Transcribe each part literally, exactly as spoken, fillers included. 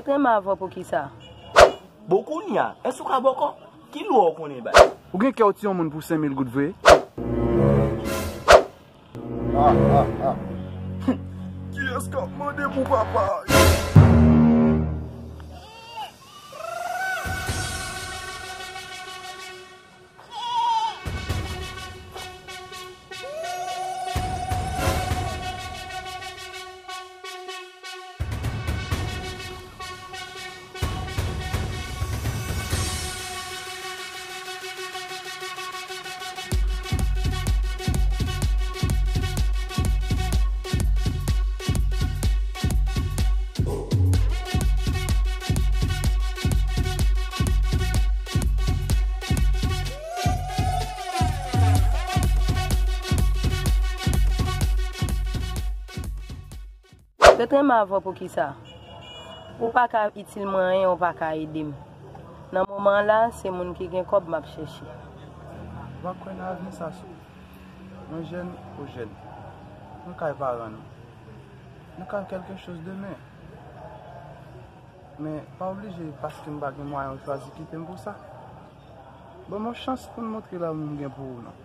Renmen avè w poukisa? Bon, kounye a, èske w ka bòkò? Ki lwa w konnen bay? Ou gen kè w tiye yon moun pou senk mil goud vre? Kiyès k ap mande pou papa? Mwen t renmen avè w poukisa? Ou pa ka itil mwen anyen, ou pa ka ede m. Nan moman an la, se moun ki gen kòb m ap chèche. Ou pa kwè nan avni sa, sou. Mwen jèn, ou jèn. Nou kay paran nou. Nou kay kèlke chòz demen. Men, pa oblije paske m pa gen mwayen ou chwazi kite m pou sa. Ban m yon chans pou m montre lanmou m gen pou ou, non.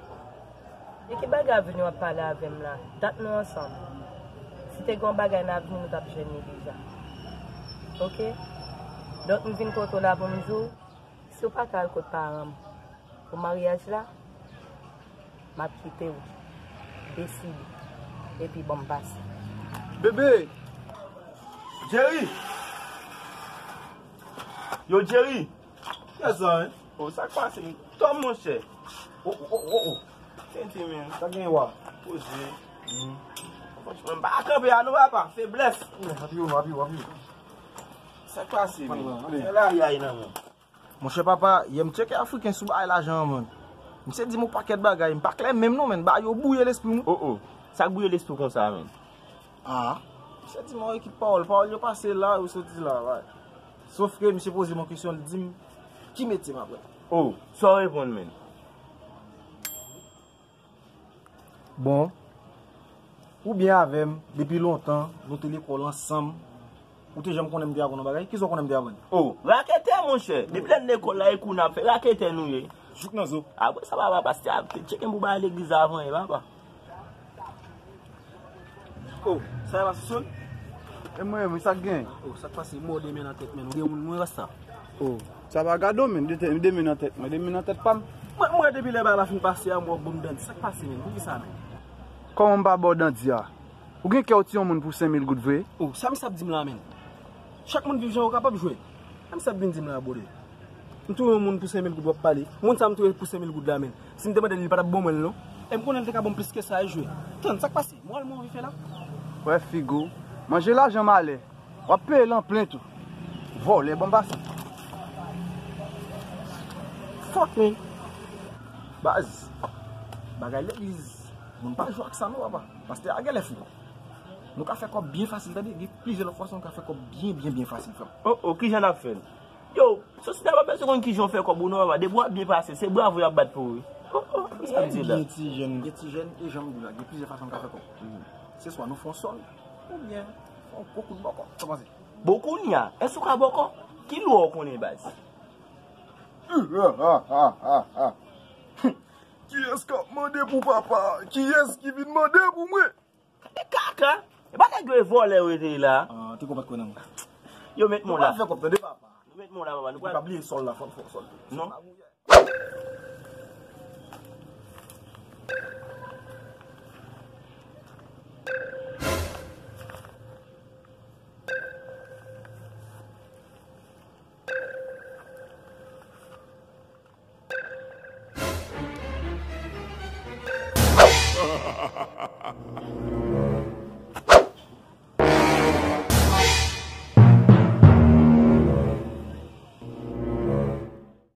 De ki bagay avni w ap pale avè m la? Dat nou ansanm. Si te gen yon bagay nan avni, nou t ap jwenn li deja. Oke? Donk, m vin kote w la pou m di w, si w pa ka al kot paran m pou maryaj la, m ap kite w. Deside. Epi ban m pase. Bebe! Jerry! Yo, Jerry! Kiyès sa, wi? O, sa k pase? Tòm, monchè. O, o, o, o, o. Tenten, men. Sa gen wa? Poze. Hmm. Franchman, m pa kanpe a non, papa. Feblès. Hmm, apiye w non, apiye w, apiye w. Sa k pase, men? Pran, pran, ale. Fè lari a nan men. Monchè papa, yè m tcheke Afriken sou bagay lajan an, man. Misye di m yon pakèt bagay, m pa klè menm non, men bagay yo bwouye lespri m, wi. O, o. Sa k bwouye lespri w konsa, men? Ah, misye di m yon ekip pawòl, pawòl yo pase la, yo soti la, wi. Sof ke misye poze m yon kesyon, li di m, ki metye m ap pran? O, sa w reponn, men? Bon, ou byen avè m, depi lontan, nou te lekòl ansanm, ou te janm konnen m te aprann yon bagay? Kisa w konnen m te aprann? O, raketè, monchè! Depi lè n lekòl la, e kou n ap fè, raketè nou ye. Jouk nan zo. Apre sa, papa, pastè a te tcheke m pou bay legliz la avan, e papa. O, sa e pa Sison? E mwen, mwen, sa k gen? O, sa k pase? Mò de men nan tèt men. Ou gen moun mwen rasta. O, sa pa gade w, men. De tè-, de men nan tèt mwen, de men nan tèt pa m. Mwen, mwen, depi lè bagay la fin pase a, mwen bon m dandi. Sa k pase, men? Poukisa, men? Kòman m pa ba w dandi a? Ou gen kè w tiye yon moun pou senk mil goud vre? O, sa misye ap di m la, men? Chak moun viv jan yo kapab jwe. Sa misye ap vin di m la, bwode? M touye yon moun pou senk mil goud w ap pale. Moun sa m touye pou senk mil goud la, men. Si m te mande l, li pa t ap ban mwen l, non. E m konnen l te ka ban m plis ke sa, e jwe. Tann, sa k pase? Mòl mwen anvi fè la? Wè figi w. Manje lajan malè. W ap peye l an plen tou. Vòlè, ban m pase. Fuck, men. Baz. Bagay legliz. Moun pa jwe ak sa, non, papa. Pastè a genlè fou. Nou ka fè kòb byen fasil, tande. Gen plizyè lòt fason nou ka fè kòb byen, byen, byen fasil, frè m. O, o, kijan n ap fè l? Yo, sosyete a pa bezwen konn kijan w fè kòb ou non, papa. Depi w ap byen pase, se bravo y ap bat pou ou, wi. O, o, kisa m di la? Gen ti jèn, gen ti jèn, e jan m di la, gen plizyè fason nou ka fè kòb. Se swa nou fè yon sòl, oubyen fè yon gwo kout bòkò. Sa w panse? Bon, kounye a, èske w ka bòkò? Ki lwa w konnen, baz? Kiyès k ap mande pou papa? Kiyès ki vin mande pou mwen? Gade kaka! E pa nèg yo e vòlè yo te ye la. Ah, te konprann kwè nan mwen. Yo met mwen la. Nou pa fè kòb tande papa. Nou met mwen la, papa. Nou pral pa bliye sòl la, fò, fò, sòl. Non.